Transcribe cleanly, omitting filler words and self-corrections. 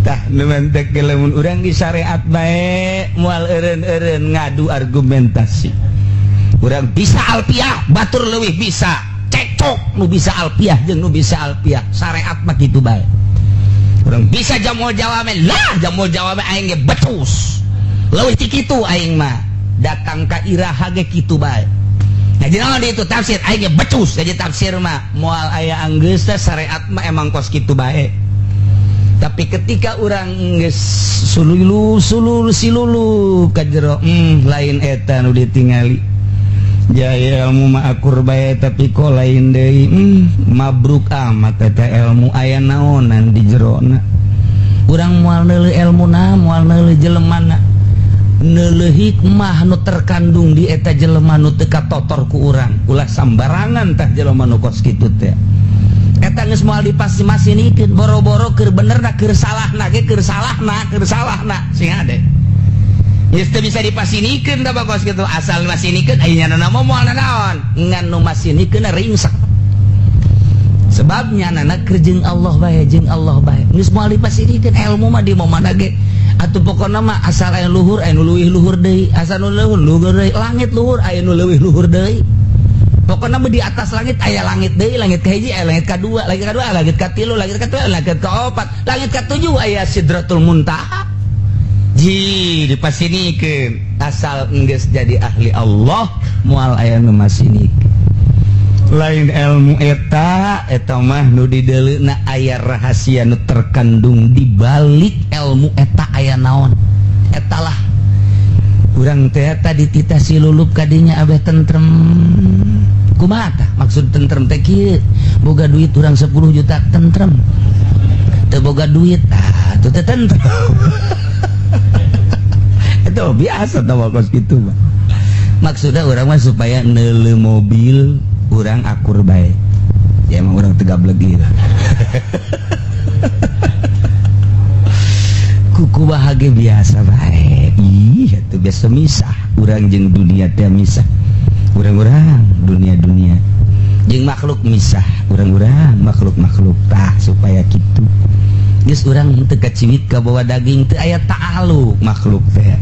Tah nu mentek ge lamun urang di syariat bae moal eureun-eureun ngadu argumentasi. Urang bisa alfiah, batur leuwih bisa. Cekcok nu bisa alfiah jeung nu bisa alfiah. Syariat mah kitu bae. Urang bisa jamul jawame lah, jamul jawame aing ge becus. Leuwih ti kitu aing mah. Datang ka iraha ge kitu bae. Ngaji naon di itu tafsir aing ge becus ngaji tafsir mah moal aya anggeus teh syariat mah emang kos kitu bae. Tapi ketika urang geus sululu sululu silulu ka jero lain eta nu ditingali. Jaya ilmu mah akur bae tapi kok lain deui mabruk amat eta ilmu aya naonan di jerona. Urang moal neuleuh elmuna, moal neuleuh jelemana. Neuleuh hikmah nu terkandung di eta jelema nu teu katotor ku urang. Ulah sambarangan tah jelema nu kos kitu teh. Eta geus moal dipasti-masinikeun boro-boro keur benerna keur salahna ge keur salahna keur salahna sing ade. Geus teu bisa dipasinikeun da kos kitu asal masinikeun aya nyana mah moal nanaon ngan nu masinikeun ringsek. Sebabnya nana keur jeung Allah bae jeung Allah bae. Geus moal dipasinikeun ilmu mah di mana ge. Atuh pokona mah asal aya luhur aya nu leuwih luhur deui, asal nu luhur luhur deui, langit luhur aya nu leuwih luhur deui. Pokoknya mah di atas langit aya langit deui, langit kahiji aya langit kadua, langit kadua, langit katilu, langit katilu, langit kaopat, langit katujuh aya Sidratul Muntaha. Ji dipasinikeun asal enggeus jadi ahli Allah moal aya nu masinikeun. Lain ilmu eta, eta mah nu dideuleuna aya rahasia nu terkandung di balik ilmu eta aya naon. Etalah urang teh tadi tita silulup kadinya abeh tentrem. Kumaha tah maksud tentrem teh kieu? Boga duit urang 10 juta tentrem. Teu boga duit ah teu teh tentrem. Itu biasa tah kos kitu mah. Maksudnya urang mah supaya neuleuh mobil urang akur bae. Ya emang urang teu gablek ieu. Kuku bahagia biasa bae. Ih, atuh biasa misah urang jeung dunia teh misah. Urang-urang dunia-dunia jeung makhluk misah, urang-urang makhluk-makhluk tah supaya kitu. Geus urang teu kaciwit ka bawa daging teu aya ta'aluk makhluk teh.